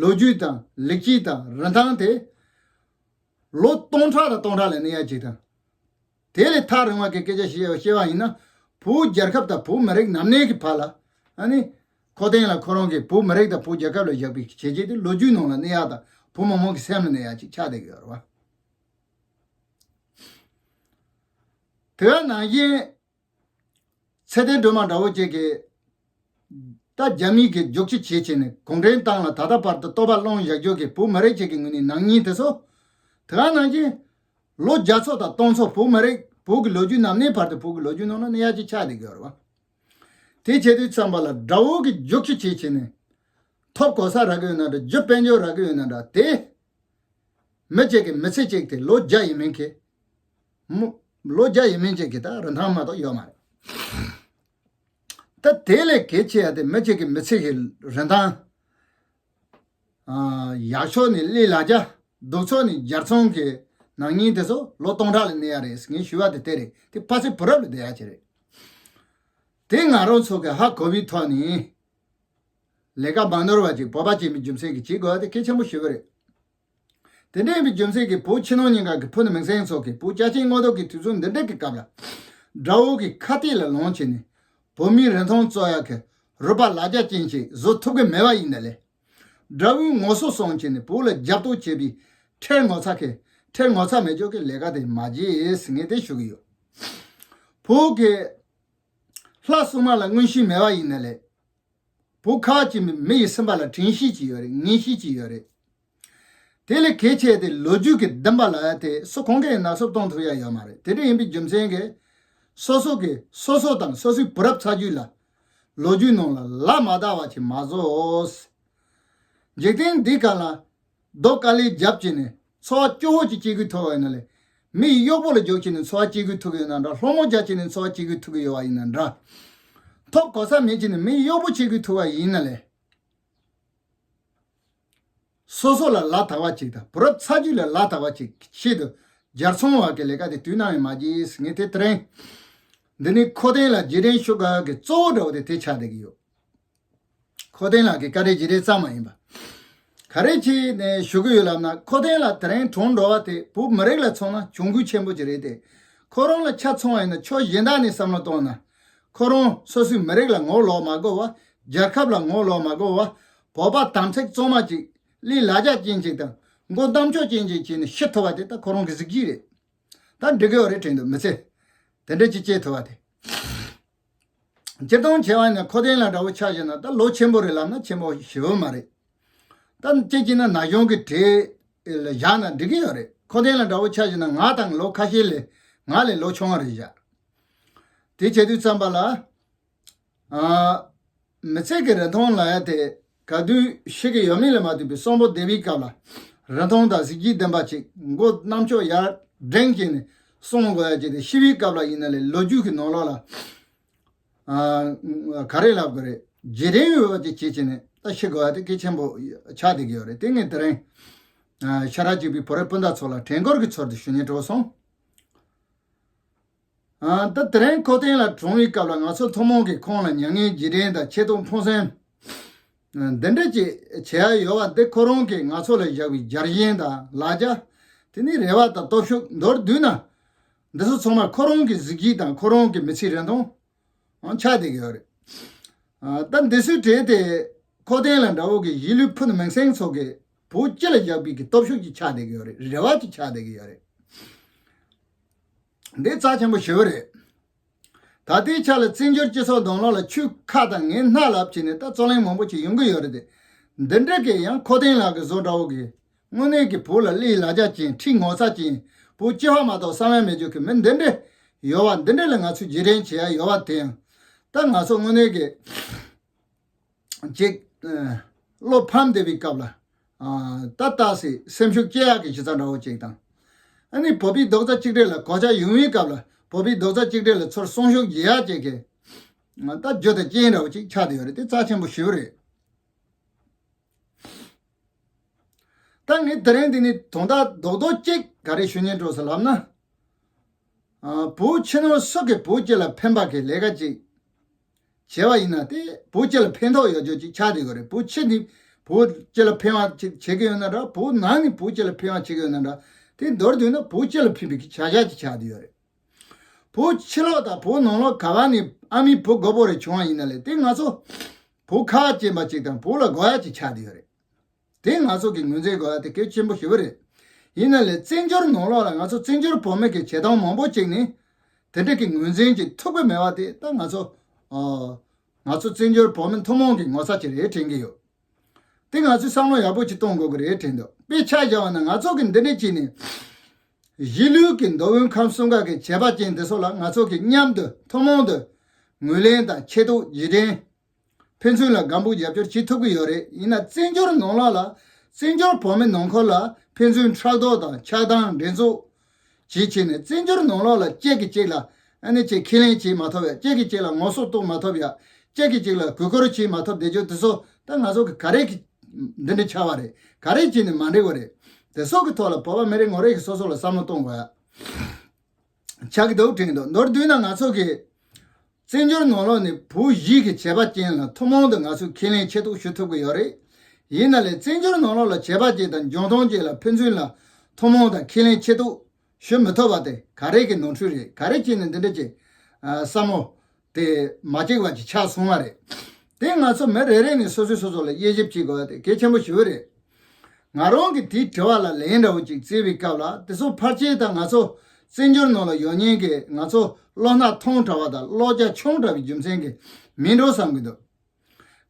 ལོ་རྒྱུས་དང་ལེགས་སྐྱེས་དང་རིན་ཐང་དེ། ལོ་སྟོང་ཕྲག་དང་སྟོང་ཕྲག་ལ་གནས་ཡ་ཅིག་དང་། དེ་ལས་ཐག་རིང་བ་གི་སྐད་ཆ་བཤད་བཤད་པ་ཡིན་ན། བོད་རྒྱལ་ཁབ་དང་བོད་མི་རིགས་ནམ་གནས་ཀྱི་བར་ལ། ཨ་ནི། ཁོ་བརྟན་ལགས་ཁོ་རང་གིས་བོད་མི་རིགས་དང་བོད་རྒྱལ་ཁབ་ལ་བཞག་པའི་བྱས་རྗེས་དེ་ལོ་རྒྱུས་ནང་ལ་གནས་ཡ་དང་། བོད་མི་མང་གི་སེམས་ལ་གནས་ཡ་ཅིག་ཆགས་བསྡད་ཀྱི་ཡོད་རེད་བ། དེ་ག་ནང་བཞིན། ཚེ་བརྟན་སྒྲོལ་མ་འདྲ་བོ་ཅིག་གིས། ད་རྒྱ་མིས་ཀྱི་རྒྱུག་ཁྱི་བྱས་བྱས་ནས་གུང་ཁྲན་ཏང་ལ་ད་ལྟ་བར་དུ་བསྟོད་པ་སློང་བཞག་ཕྱོགས་ཀྱི་བོད་མི་རིགས་ཅིག་གི་ངོས་ནས་ནག་ཉེས་དེ་ཚོ། དེ་ག་ནང་བཞིན། ལོ་བརྒྱ་ཚོ་དང་སྟོང་ཚོ་བོད་མི་རིགས། བོད་ཀྱི་ལོ་རྒྱུས་ནམ་གནས་བར་དུ་བོད་ཀྱི་ལོ་རྒྱུས་ནང་ལ་གནས་ཡ་ཅིག་ཆགས་བསྡད་ཀྱི་ཡོད་རེད་བ། དེ་བྱེད་དུས་ཙམ་པ་ལ་དགྲ་བོ་གིས་རྒྱུག་ཁྱི་བྱས་བྱས་ནས། ཐོབ་གོ་ས་རག་གི་ཡོད་ན་འདྲ། རྒྱུ་དཔལ་འབྱོར་རག་གི་ཡོད་ན་འདྲ། དེ། མི་གཅིག་གི་མི་ཚེ་གཅིག་དེ་ལོ་བརྒྱ་ཡིན་མིན་གྱི། མོ། ལོ་བརྒྱ་ཡིན་མིན་གཅིག་གི་ད་རིན་ཐང་མ་གཏོགས་ཡོད་མ་རེད། ད་དེ་ལས་གལ་ཆེ་ཡ་དེ་མི་གཅིག་གི་མི་ཚེ་གི་རིན་ཐང་། ཨ། ཡག་ཕྱོགས་ནས་ལས་ལ་རྒྱ། སྡུག་ཕྱོགས་ནས་རྒྱལ་ཚོང་གི་ནག་ཉེས་དེ་ཚོ་ལོ་སྟོང་ཕྲག་ལ་གནས་ཡ་རེད། ངས་ཞུ་བ་དེ་དེ་རེད། དེ་ཕ་ཚིག་བུ་རབས་ལ་བསྡད་ཡ་ཅིག་རེད། དེ་ང་རང་ཚོ་གི་ཧ་གོ་བའི་ཐོག་ནས། ལས་ཀ་མ་ནོར་བ་ཅིག་བོད་པ་བྱེད་མི་རྒྱུ་མཚན་གྱིས་བྱེད་དགོས་པ་དེ་གལ་ཆེན་པོ་ཞེ་པོ་རེད། དེ་འདྲ་ཡིན་པའི་རྒྱུ་མཚན་གྱིས་བོད་ཕྱི་ནང་གཉིས་ཀ་གི་ཕུ་ནུ་མིང་སྲིང་ཚོ་གིས་བོད་རྒྱ་ཆེའི་དངོས་སྟོབས་ཀྱི་དུས་ཚོད་འདི་འདྲ་གི་སྐབས་ལ། དགྲ་བོ་གི་ཁ་གཏད་ལ་ལངས་བྱས་ནས། བོད་མིའི་རིན་ཐང་རྩོད་ཡག་གི་རུས་པ་ལ་རྒྱ་ཅན་ཞིག་བཟོ་ཐུབ་ཀྱི་མེད་པ་ཡིན་ན་ལས། དགྲ་བོའི་ངོ་སོ་སྲུང་བྱས་ནས་བོད་ལ་རྒྱབ་གཏོད་བྱེད་པའི་ཁྲེལ་ངོ་ཚ་གི། ཁྲེལ་ངོ་ཚ་མེད་ཕྱོགས་ཀྱི་ལས་ཀ་དེ་མ་བྱེད་ཟེར་ངས་དེ་ཞུ་གི་ཡོད། བོད་ཀྱི་ལྷ་སྲུང་མ་ལ་མངོན་ཤེས་མེད་པ་ཡིན་ན་ལས། བོད་ཁ་བ་ཅན་པའི་མི་ཡི་སེམས་པ་ལ་དྲན་ཤེས་ཀྱི་ཡོད་རེད། ངེས་ཤེས་ཀྱི་ཡོད་རེད། དེ་ལས་གལ་ཆེ་དེ་ལོ་རྒྱུས་ཀྱི་བདེན་པ་ལ་ཡ་དེ་སུ་གང་གིས་ནག་སུབ་གཏོང་ཐུབ་ཡ་ཡོད་མ་རེད། དེ་འདྲ་ཡིན་པའི་རྒྱུ་མཚན་གྱིས་སོ་སོ་གི་སོ་སོ་དང་སོ་སོའི་བུ་རབས་ཚ་རྒྱུད་ལ་ལོ་རྒྱུས་ནང་ལ་ལ་མ་བསྟར་བ་ཅིག་མ་བཟོ། འཇིག་རྟེན་འདི་ག་ལ་རྡོ་དཀའ་ལས་རྒྱབ་བྱས་ནས་འཚོ་བ་སྐྱོ་བོ་ཅིག་སྐྱེལ་དགོས་ཐུག་པ་ཡིན་ན་ལས། མི་ཡི་གཡོག་པོ་ལ་རྒྱུག་བྱས་ནས་འཚོ་བ་སྐྱེལ་དགོས་ཐུག་གི་ཡོད་ན་འདྲ། སློང་མོ་རྒྱག་བྱས་ནས་འཚོ་བ་སྐྱེལ་དགོས་ཐུག་གི་ཡོད་པ་ཡིན་ན་འདྲ། ཐོབ་གོ་ས་མེད་བྱས་ནས་མི་ཡི་གཡོག་པོ་བྱེད་དགོས་ཐུག་པ་ཡིན་ན་ལས། སོ་སོ་ལ་ལ་དག་པ་ཅིག་དང་བུ་རབས་ཚ་རྒྱུད་ལ་ལ་དག་པ་ཅིག་ཆེད་དུ་སྦྱར་ཚོང་བ་གི་ལས་ཀ་དེ་དུས་ནམ་ཡང་མ་བགྱིས། ངས་དེ་དེ་རིང་འདི་ནི་ཁོ་ཐེན་ལ་རྗེས་དྲན་ཞུ་དགོས་ཀྱི་གཙོ་བོ་འདྲ་བོ་དེ་དེ་ཆགས་བསྡད་ཀྱི་ཡོད། ཁོ་ཐེན་ལགས་ཀྱི་བཀའ་དྲིན་རྗེས་དྲན་ཙམ་མ་ཡིན་པ། ག་རེ་བྱས་ནས་ཞུ་གི་ཡོད་ལབ་ན། ཁོ་ཐེན་ལགས་དེ་རིང་གྲོངས་འགྲོ་བ་དེ་བོད་མི་རིགས་ལ་མཚོན་ན་གྱོང་གུད་ཆེན་པོ་ཅིག་རེད་དེ། ཁོ་རང་ལ་ཆ་མཚོན་པ་ཡིན་ན་ཕྱོགས་གཞན་དག་ནས་བསམ་བློ་བཏང་ན། ཁོ་རང་སོ་སོའི་མི་རིགས་ལ་ངོ་ལོག་མ་དགོས་པ། རྒྱལ་ཁབ་ལ་ངོ་ལོག་མ་དགོས་པ། བོད་པ་དམ་ཚིག་གཙང་མ་ཅིག་ལས་ལ་རྒྱ་ཅན་ཅིག་དང་མགོ་རྣམ་ལྕགས་ཅན་ཅིག་བྱས་ནས་ཤི་ཐུབ་པ་དེ་ད་ཁོ་རང་གི་གཟི་བརྗིད་རེད། ད་འགྲིག་གི་ཡོད་རེད་དྲན་འདུག་མི་ཚེ་དེ་འདྲ་ཅིག་སྐྱེལ་ཐུབ་པ་དེ། སྤྱིར་བཏང་བྱས་པ་ཡིན་ན་ཁོ་ཐེན་ལགས་འདྲ་བོ་ཆ་བཞག་ན་ད་ལོ་ཆེན་པོ་རེད་ལབ་ན་ཆེན་པོ་ཞེ་པོ་མ་རེད། ད་སྐྱེ་སྐྱེ་ན་ན་གཞོན་གྱི་གྲས་ལ་བཞག་ན་འགྲིག་གི་ཡོད་རེད། ཁོ་ཐེན་ལགས་འདྲ་བོ་ཆ་བཞག་ན་ང་དང་ལོ་ཁ་ཤས་ལས་ང་ལས་ལོ་ཆུང་བ་རེད་བཞག་དེ་བྱེད་དུས་ཙམ་པ་ལ། ཨ། མི་ཚེ་གི་རིན་ཐང་ལབ་ཡ་དེ་ག་དུས་ཤི་གི་ཡོད་མེད་ལ་མ་ལྟོས་པའི་གསོན་པོ་བསྡད་པའི་སྐབས་ལ་རིན་ཐང་དང་གཟི་བརྗིད་ལྡན་པ་ཅིག་མགོ་རྣམ་ལྕགས་ཡར་བསྒྲེངས་བྱས་ནས་གསུང་དགོས་ཡ་ཅིག་དེ། ཤི་བའི་སྐབས་ལ་ཡིན་ན་ལས་ལོ་རྒྱུས་ཀྱི་ནང་ལོགས་ལ། ཨ། ག་རེ་ལབ་དགོས་རེད། རྗེས་དྲན་ཡོད་པ་ཅིག་བྱེད་བྱས་ནས་ད་ཤི་དགོས་ཡ་དེ་གལ་ཆེན་པོ་ཆགས་བསྡད་ཀྱི་ཡོད་རེད། དེ་ངས་དེ་རིང་ཨ། ཤ་ཁྲག་གཅིག་པའི་བོད་རིགས་སྤུན་ཟླ་ཚོ་ལ་དྲན་སྐུལ་གྱི་ཚུལ་དུ་ཞུ་སྙིང་བྲོ་སོང་། ཨ། ད་དེ་རིང་ཁོ་ཐེན་ལགས་གྲོངས་པའི་སྐབས་ལ་ང་ཚོ་ཐུན་མོང་གིས་ཁོང་ལ་མྱ་ངན་རྗེས་དྲན་དང་ཆེ་མཐོང་ཕུན་སེམས་འདི་འདྲ་ཅིག་བྱེད་ཡ་ཡོད་པ་འདི་ཁོ་རང་གིས་ང་ཚོ་ལ་བཞག་པའི་རྒྱལ་ཞེན་དང་ལ་རྒྱ། དེ་ནས་རེ་བ་དང་སྟོབས་ཤུགས། མདོར་བསྡུས་ན་འདི་ཚོ་ཚང་མ་ཁོ་རང་གི་གཟི་བརྗིད་དང་ཁོ་རང་གི་མི་ཚེའི་རིན་ཐང་ཆགས་བསྡད་ཀྱི་ཡོད་རེད། ཨ། ད་འདི་ཚོའི་གྲས་དེ་ཁོ་ཐེན་ལགས་འདྲ་བོ་གི་གཞིས་ལུས་ཕུ་ནུ་མིང་སྲིང་ཚོ་གིས་བོད་སྤྱི་ལ་བཞག་པའི་གི་སྟོབས་ཤུགས་ཅིག་ཆགས་བསྡད་ཀྱི་ཡོད་རེད། རེ་བ་ཅིག་ཆགས་བསྡད་ཀྱི་ཡོད་རེད། འདི་རྩ་ཆེན་པོ་ཞེ་པོ་རེད། ད་ལྟའི་ཆ་ལ་བཙན་བྱོལ་སྤྱི་ཚོགས་ནང་ལོགས་ལ་ཆོས་ཁ་དང་ངན་སྣ་ལབ་བྱས་ནས་ད་རྩོད་གླེང་མང་པོ་ཅིག་ཡོང་གི་ཡོད་རེད་དེ། འདི་འདྲ་གི་ཡང་ཁོ་ཐེན་ལགས་ཀྱི་བཟོ་འདྲ་བོ་གི་དངོས་གནས་ཀྱི་བོད་ལ་ལས་ལ་རྒྱ་ཅན། ཁྲི་ངོ་ཚ་ཅན། བོད་སྤྱི་པ་མ་གཏོགས་བསམ་ཡ་མེད་རྒྱུ་གི་མི་འདི་འདྲ་ཡོད་པ་འདི་འདྲ་ལ་ང་ཚོས་རྗེས་དྲན་བྱེད་ཡ་ཡོད་པ་དེ་ཡང་ད་ང་ཚོ་དངོས་གནས་ཀྱི་ཅིག་ཨ། བློ་ཕམ་བསྡད་པའི་སྐབས་ལ། ཨ། ད་ལྟ་སེ་སེམས་ཤུགས་སྐྱེ་ཡག་གི་གཞི་རྩ་འདྲ་བོ་ཅིག་དང་། ཨ་ནི་བོད་པའི་རྡོག་རྩ་གཅིག་སྒྲིལ་ལ་གོད་ཆག་ཡོང་བའི་སྐབས་ལ་བོད་པའི་རྡོག་རྩ་གཅིག་སྒྲིལ་ལ་ཚུར་སྲུང་སྐྱོབ་བྱེད་ཡག་ཅིག་གི། ཨ། ད་རྒྱུ་དང་རྐྱེན་འདྲ་བོ་ཅིག་ཆགས་བསྡད་ཡོད་རེད། དེ་རྩ་ཆེན་པོ་ཞེ་པོ་རེད། ད་ངས་དེ་རིང་འདི་ནས་དོན་དག་རྡོག་རྡོག་གཅིག་ག་རེ་ཞུ་སྙིང་བྲོ་ཟེར་ལབ་ན། ཨ། བོད་ཕྱི་ནང་སུ་གིས་བོད་སྤྱི་ལ་ཕན་པ་གི་ལས་ཀ་ཅིག་བྱས་པ་ཡིན་ན་དེ་བོད་སྤྱི་ལ་ཕན་ཐོགས་ཡོད་རྒྱུ་ཅིག་ཆགས་བསྡད་ཡོད་རེད། བོད་ཕྱི་ནས་བོད་སྤྱི་ལ་ཕན་པ་ཅིག་བྱེད་ཀྱི་ཡོད་ན་འདྲ། བོད་ནང་ནས་བོད་སྤྱི་ལ་ཕན་པ་བྱེད་ཀྱི་ཡོད་ན་འདྲ། དེ་མདོར་བསྡུས་ན་བོད་སྤྱི་ལ་ཕན་པའི་གི་བྱ་གཞག་ཅིག་ཆགས་བསྡད་ཡོད་རེད། བོད་ཕྱི་ལོགས་དང་བོད་ནང་ལོགས་ག་བ་ནས་ཨ་མའི་བུ་རྒོད་པོ་རེ་བྱུང་བ་ཡིན་ན་ལས་དེ་ང་ཚོ་བོད་ཁ་བ་ཅན་པ་ཅིག་དང་བོད་ལ་དགོས་ཡ་ཅིག་ཆགས་བསྡད་ཡོད་རེད། དེ་ང་ཚོ་གི་ངོས་འཛིན་དགོས་ཡ་དེ་གལ་ཆེན་པོ་ཞེ་པོ་རེད། ཡིན་ན་ལས་བཙན་བྱོལ་ནང་ལོགས་ལ་ང་ཚོ་བཙན་བྱོལ་བོད་མི་གི་བྱེད་སྟངས་མང་པོ་ཅིག་ནི་དེ་འདྲ་གི་ངོས་འཛིན་ཅིག་ཐུབ་ཀྱི་མེད་པ་དེ་ད་ང་ཚོ་ཨ། ང་ཚོ་བཙན་བྱོལ་བོད་མི་ཐུན་མོང་གི་ངོ་ཚ་ཅིག་རེད་དྲན་གྱི་ཡོད། དེ་ང་ཚོས་བསམ་བློ་ཡག་པོ་ཅིག་གཏོང་དགོས་ཀྱི་རེད་དྲན་འདུག་དཔེ་ཆ་བཞག་པ་ན་ང་ཚོ་གི་འདི་འདྲ་བྱས་ནས་གཞིས་ལུས་ཀྱི་མདོ་དབུས་ཁམས་གསུམ་ཀ་གི་བྱེས་པ་ཅན་དེ་ཚོ་ལ་ང་ཚོ་གི་མཉམ་དུ་ཐུན་མོང་དུ་ངོས་ལེན་དང་ཆེ་མཐོང་རྗེས་དྲན། ཕན་ཚུན་ལ་དགའ་འབོད་རྒྱབ་སྐྱོར་བྱེད་ཐུབ་ཀྱི་ཡོད་རེད། ཡིན་ན་བཙན་བྱོལ་ནང་ལོགས་ལ་བཙན་བྱོལ་བོད་མི་ནང་ཁུལ་ལ་ཕན་ཚུན་ཕྲག་དོག་དང་ཆགས་སྡང་འགྲན་རྩོད་བྱེད་བྱས་ནས་བཙན་བྱོལ་ནང་ལོགས་ལ་གཅིག་གིས་གཅིག་ལ་ཨ་ནི་ཅིག་ཁས་ལེན་བྱེད་མ་ཐུབ་ཡ། གཅིག་གིས་གཅིག་ལ་ངོ་སོ་གཏོང་མ་ཐུབ་ཡ། གཅིག་གིས་གཅིག་ལ་གུས་བཀུར་བྱེད་མ་ཐུབ་བསྡད་རྒྱུ་དེ་ཚོ་ད་ང་ཚོ་གི་ག་རེ་གི་འདི་འདྲ་ཆགས་པ་རེད། ག་རེ་བྱས་ནས་མ་འགྲིག་པ་རེད། དེ་ཚོ་གི་ཐོག་ལ་བོད་པ་མི་རེ་ངོ་རེ་གིས་སོ་སོ་ལ་བསམ་བློ་གཏོང་དགོས་ཡ། ཆགས་ཀྱི་འདུག་དྲན་གྱི་འདུག་མདོར་བསྡུས་ན་ང་ཚོ་གི་བཙན་བྱོལ་ནང་ལོགས་ནས་བོད་གཞིས་ཀྱི་བྱེས་པ་ཅན་ལ་ཐུན་མོང་དུ་ང་ཚོས་ཁས་ལེན་ཆེ་མཐོང་ཞུ་ཐུབ་ཀྱི་ཡོད་རེད། ཡིན་ན་ལས་བཙན་བྱོལ་ནང་ལོགས་ལ་བྱེས་པ་ཅན་དང་འཇོན་ཐང་ཅན་ལ་ཕན་ཚུན་ལ་ཐུན་མོང་དང་ཁས་ལེན་ཆེ་མཐོང་ཞུ་མི་ཐུབ་པ་དེ་ག་རེ་གི་ནོར་འཁྲུལ་རེད། ག་རེ་བྱས་ནས་འདི་འདྲ་ཅིག་ཨ། བསམ་བློ་དེ་མ་གཅིག་པ་ཅིག་ཆགས་སོང་བ་རེད། དེ་ང་ཚོ་མི་རེ་རེ་ནས་སོ་སོས་སོ་སོ་ལ་དབྱེ་ཞིབ་བྱེད་དགོས་པ་དེ་གལ་ཆེན་པོ་ཞེ་པོ་རེད། ང་རང་གི་དེའི་དྲི་བ་ལ་ལན་འདྲ་བོ་ཅིག་བརྩིས་པའི་སྐབས་ལ་དེ་ཚོ་ཕལ་ཆེར་ད་ང་ཚོ་བཙན་བྱོལ་ནང་ལ་ཡོད་མཁན་གྱི་ང་ཚོ་བློ་སྣ་ཐུང་དྲགས་པ་དང་བློ་རྒྱ་ཆུང་དྲགས་པའི་རྒྱུ་མཚན་གྱིས་མིན་འགྲོ་བསམ་གྱི་འདུག་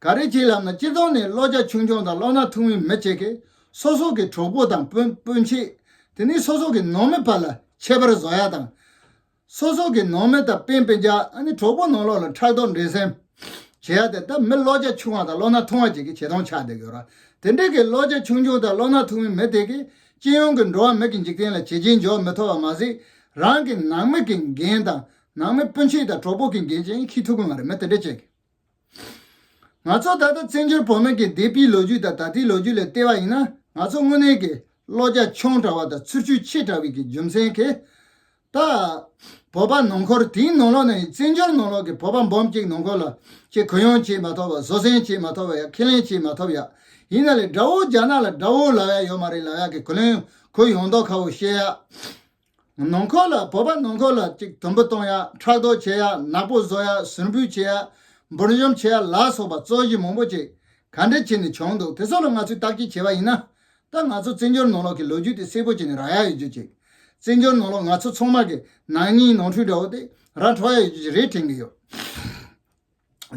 ག་རེ་བྱེད་ལབ་ན། སྤྱིར་བཏང་ནས་བློ་རྒྱ་ཆུང་ཆུང་དང་བློ་སྣ་ཐུང་བའི་མི་ཅིག་གིས་སོ་སོ་གི་གྲོགས་པོ་དང་སྤུན་སྤུན་མཆེད། དེ་ནས་སོ་སོ་གི་ནང་མི་བར་ལ་ཁྱད་པར་བཟོ་ཡ་དང་། སོ་སོ་གི་ནང་མི་དང་སྤུན་སྤུན་ཀྱག་ཨ་ནི་གྲོགས་པོ་ནང་ལོགས་ལ་ཕྲག་དོག་འགྲན་སེམས་བྱེད་ཡ་དེ་ད་མི་བློ་རྒྱ་ཆུང་བ་དང་བློ་སྣ་ཐུང་བ་ཅིག་གི་བྱེད་སྟངས་ཆགས་བསྡད་ཡོད་ར། དེ་འདྲའི་གི་བློ་རྒྱ་ཆུང་ཆུང་དང་བློ་སྣ་ཐུང་བའི་མི་དེ་གིས་སྤྱི་ཡོངས་ཀྱི་འགྲོ་བ་མི་གི་འཇིག་རྟེན་ལ་བྱས་རྗེས་འཇོག་མི་ཐུབ་པ་མ་ཟད། རང་གི་ནང་མི་གི་འགན་དང་ནང་མི་སྤུན་མཆེད་དང་གྲོགས་པོ་གི་འགན་ཅིག་འཁྱེར་ཐུབ་ཀྱི་མ་རེད། མི་དེ་འདྲ་ཅིག་གིས། ང་ཚོ་ད་ལྟ་བཙན་བྱོལ་བོད་མི་གི་འདས་པའི་ལོ་རྒྱུས་དང་ད་ལྟའི་ལོ་རྒྱུས་ལ་བལྟས་པ་ཡིན་ན། ང་ཚོ་དངོས་གནས་ཀྱི་བློ་རྒྱ་ཆུང་དྲགས་པ་དང་ཚུལ་ཤུགས་ཆེ་དྲགས་པའི་གི་རྒྱུ་མཚན་གྱིས། ད་བོད་པ་ནང་ཁུལ་དེའི་ནང་ལོགས་ནས་བཙན་བྱོལ་ནང་ལོགས་ཀྱི་བོད་པ་འབུམ་གཅིག་ནང་ཁུལ་ལ་ཅིག་གུ་ཡངས་བྱེད་མ་ཐུབ་པ། བཟོད་བསྲན་བྱེད་མ་ཐུབ་པ་ཡ། ཁས་ལེན་བྱེད་མ་ཐུབ་ཡ། ཡིན་ན་ལས་དགྲ་བོ་རྒྱ་ནག་ལ་དགྲ་བོ་ལབ་ཡ་ཡོད་མ་རེད་ལབ་ཡ་གི་གུ་ལོན་གུ་ཡངས་མདོག་ཁ་པོ་བཤད་ཡ། ནང་ཁུལ་ལ་བོད་པ་ནང་ཁུལ་ལ་ཅིག་དུམ་བུ་གཏོང་ཡ། ཕྲག་དོག་བྱེད་ཡ། ནག་པོ་བཟོ་ཡ། ཟུར་འབུད་བྱེད་ཡ། འབུར་འཇོམས་བྱེད་ཡ་ལ་སོགས་པ་རྩོད་གཞི་མང་པོ་ཅིག་ག་འདྲ་བྱས་ནས་བྱུང་འདུག་དེ་ཚོ་ལ་ང་ཚོས་བརྟག་དཔྱད་བྱས་པ་ཡིན་ན། ད་ང་ཚོ་བཙན་བྱོལ་ནང་ལོགས་ཀྱི་ལོ་རྒྱུས་དེ་གསལ་པོ་བྱས་ནས་རག་ཡ་ཡོད་རྒྱུ་ཅིག་བཙན་བྱོལ་ནང་ལོགས་ང་ཚོ་ཚང་མ་གི་ནང་སྙིང་ནང་ཁྲོལ་འདྲ་བོ་དེ་ར་འཕྲོད་ཡ་ཡོད་རྒྱུ་ཅིག་རེད་དྲན་གྱི་ཡོད།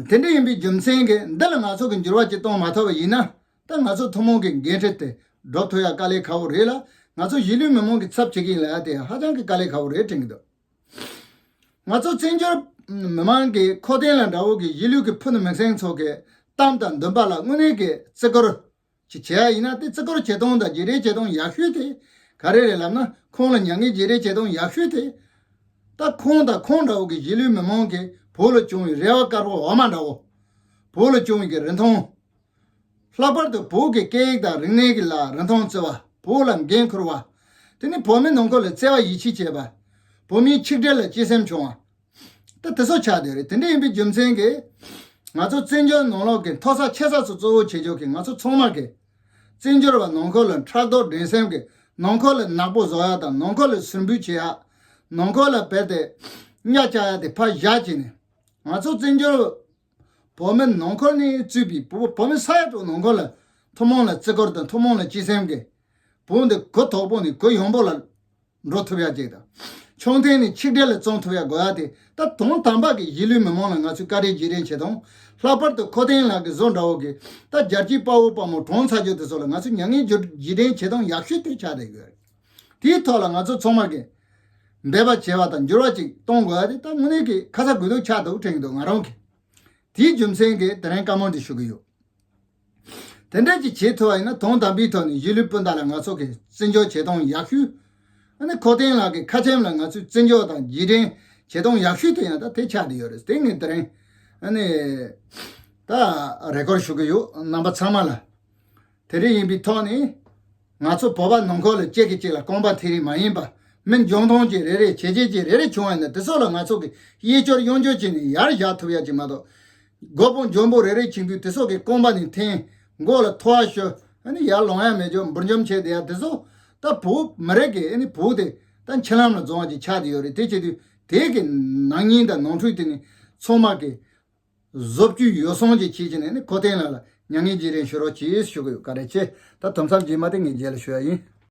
དེ་འདྲ་ཡིན་པའི་རྒྱུ་མཚན་གྱིས་འདི་ལ་ང་ཚོ་གི་འགྱུར་བ་ཅིག་གཏོང་མ་ཐུབ་པ་ཡིན་ན། ད་ང་ཚོ་ཐུན་མོང་གི་འགན་འཁྲི་དེ་སྒྲུབ་ཐུབ་ཡ་དཀའ་ལས་ཁག་པོ་རེད་ལ། ང་ཚོ་གཞིས་ལུས་མི་མང་གི་ཚབ་བྱེད་ཀྱི་ཡིན་ལབ་ཡ་དེ་ཧ་ཅང་གི་དཀའ་ལས་ཁག་པོ་རེད་དྲན་གྱི་འདུག་ང་ཚོ་བཙན་བྱོལ་མི་མང་གི་ཁོ་ཐེན་ལ་འདྲ་བོ་གི་གཞིས་ལུས་ཀྱི་ཕུ་ནུ་མིང་སྲིང་ཚོ་གི་གཏམ་དང་འདུན་པ་ལ་དངོས་གནས་ཀྱི་བརྩི་བཀུར་ཅིག་བྱེད་ཡ་ཡིན་ན། དེ་བརྩི་བཀུར་བྱེད་སྟངས་དང་རྗེས་དྲན་བྱེད་སྟངས་ཡག་ཤོས་དེ་ག་རེ་རེད་ལབ་ན། ཁོང་ལ་མྱ་ངན་རྗེས་དྲན་བྱེད་སྟངས་ཡག་ཤོས་དེ། ད་ཁོང་དང་ཁོང་འདྲ་བོ་གི་གཞིས་ལུས་མི་མང་གིས་བོད་ལ་བྱུང་བའི་རེ་བ་དཀར་པོ་འོ་མ་འདྲ་བོ། བོད་ལ་བྱུང་བའི་གི་རིན་ཐང་། ལྷག་པར་དུ་བོད་ཀྱི་སྐད་ཡིག་དང་རིག་གནས་ཀྱི་ལ་རིན་ཐང་བརྩི་བ། བོད་ལ་འགན་འཁུར་བ། དེ་ནི་བོད་མི་ནང་ཁུལ་ལ་བརྩེ་བ་ཡིད་ཆེས་བྱེད་པ། བོད་མིའི་ཆིག་སྒྲིལ་ལ་གཅེས་སེམས་བྱུང་བ། ད་དེ་ཚོ་ཆགས་བསྡད་རེད། དེ་འདྲ་ཡིན་པའི་རྒྱུ་མཚན་གྱིས་ང་ཚོ་བཙན་བྱོལ་ནང་ལོགས་ཀྱི་མཐོ་ས་ཆེ་ས་ཚོ་གཙོ་བོ་བྱེད་ཕྱོགས་ཀྱི་ང་ཚོ་ཚང་མ་གིས། བཙན་བྱོལ་བ་ནང་ཁུལ་ལ་ཕྲག་དོག་འགྲན་སེམས་ཀྱི། ནང་ཁུལ་ལ་ནག་པོ་བཟོ་ཡ་དང་། ནང་ཁུལ་ལ་ཟུར་འབུད་བྱེད་ཡ། ནང་ཁུལ་ལ་བལ་ཏེ་གཉའ་བཅག་ཡ་དེ་ཕར་བཞག་བྱས་ནས། ང་ཚོ་བཙན་བྱོལ་བོད་མི་ནང་ཁུལ་ནས་བཙུགས་པའི་བོད་བོད་མི་ས་ཡ་དྲུག་ནང་ཁུལ་ལ་ཐུན་མོང་ལ་བརྩི་བཀུར་དང་ཐུན་མོང་ལ་གཅེས་སེམས་ཀྱི་བོད་འདི་གུ་དོག་པོ་ནས་གུ་ཡངས་པོ་ལ་འགྲོ་ཐུབ་ཡ་ཅིག་དང་། ཆུང་ཐེངས་ནས་ཆིག་སྒྲིལ་ལ་བརྩོན་ཐུབ་ཡ་དགོས་ཡ་དེ། ད་དུང་དམ་པ་གི་གཞིས་ལུས་མི་མང་ལ་ང་ཚོས་བཀའ་དྲིན་རྗེས་དྲན་བྱེད་སྟངས། ལྷག་པར་དུ་ཁོ་ཐེན་ལགས་ཀྱི་བཟོ་འདྲ་བོ་གི་ད་རྒྱལ་གཅེས་དཔའ་བོ་དཔའ་མོ་གྲོངས་ཚར་རྒྱུ་དེ་ཚོ་ལ་ང་ཚོས་མྱ་ངན་རྗེས་དྲན་བྱེད་སྟངས་ཡག་ཤོས་དེ་ཆགས་བསྡད་ཡོད་རེད། དེའི་ཐོག་ལ་ང་ཚོ་ཚང་མ་གིས་འབད་པ་བྱེད་པ་དང་འགྱུར་བ་ཅིག་གཏོང་དགོས་ཡ་དེ་ད་དངོས་གནས་ཀྱི་ཁ་ཚ་དགོས་གཏུགས་ཆགས་འདུག་དྲན་གྱི་འདུག་ང་རང་གིས། དེའི་རྒྱུ་མཚན་གྱིས་དེ་རིང་བཀའ་མོལ་འདི་ཞུ་གི་ཡོད། དེ་འདྲ་ཅིག་བྱེད་ཐུབ་པ་ཡིན་ན། དུང་དམ་པའི་ཐོག་ནས་གཞིས་ལུས་སྤུན་ཟླ་ལ་ང་ཚོ་གི་བརྩི་འཇོག་བྱེད་སྟངས་ཡག་ཤོས། ཨ་ནི་ཁོ་ཐེན་ལགས་ཀྱི་ཁ་ཆེམས་ལ་ང་ཚོས་བརྩི་འཇོག་དང་རྗེས་དྲན་བྱེད་སྟངས་ཡག་ཤོས་དེ་ཡང་ད་དེ་ཆགས་བསྡད་ཡོད་རེད། དེ་ངས་དེ་རིང་ཨ་ནི་ད་རེ་སྐུལ་ཞུ་གི་ཡོད། རྣམ་པ་ཚང་མ་ལ། དེ་རིགས་ཡིན་པའི་ཐོག་ནས། ང་ཚོ་བོད་པ་ནང་ཁུལ་ལ་གཅིག་གིས་གཅིག་ལ་རྐང་པ་འཐེན་རིགས་མ་ཡིན་པ། མི་འཇོན་ཐང་ཅིག་རེ་རེ། བྱས་རྗེས་ཅིག་རེ་རེ་བྱུང་བ་ཡིན་ན། དེ་ཚོ་ལ་ང་ཚོ་གིས་གཡས་སྐྱོར་གཡོན་སྐྱོར་བྱས་ནས་ཡར་བཞག་ཐུབ་ཡ་ཅིག་མ་གཏོགས། མགོ་དཔོན་འཇོན་པོ་རེ་རེ་བྱེད་དུས་དེ་ཚོ་གི་རྐང་པ་ནས་འཐེན། མགོ་ལ་ཐོ་བ་གཞུ། ཨ་ནི་ཡར་ལོང་ཡ་མེད་ཅོག་འབུར་འཇོམས་བྱས་བསྡད་ཡ་དེ་ཚོ། ད་བོད་མི་རིགས་ཀྱི་ཨ་ནི་བོད་དེ་ད་འཆི་ལམ་ལ་རྫོང་བ་ཅིག་ཆགས་བསྡད་ཡོད་རེད། དེ་བྱེད་དུས་དེ་གི་ནང་ཉིན་དང་ནོར་འཁྲུལ་དེ་ནི་ཚང་མ་གི་བཟོ་བཅོས་ཡོ་བསྲང་ཅིག་བྱེད་ཀྱི་ནས་ནི་ཁོ་ཐེན་ལགས་ལ་མྱ་ངན་རྗེས་དྲན་ཞུ་རོགས་གྱིས་ཞུ་གི་ཡོད། བཀའ་དྲིན་ཆེ། ད་དུམ་མཚམས་རྗེས་མ་དེ་ངས་རྗེས་ལ་ཞུ་ཡ་ཡིན།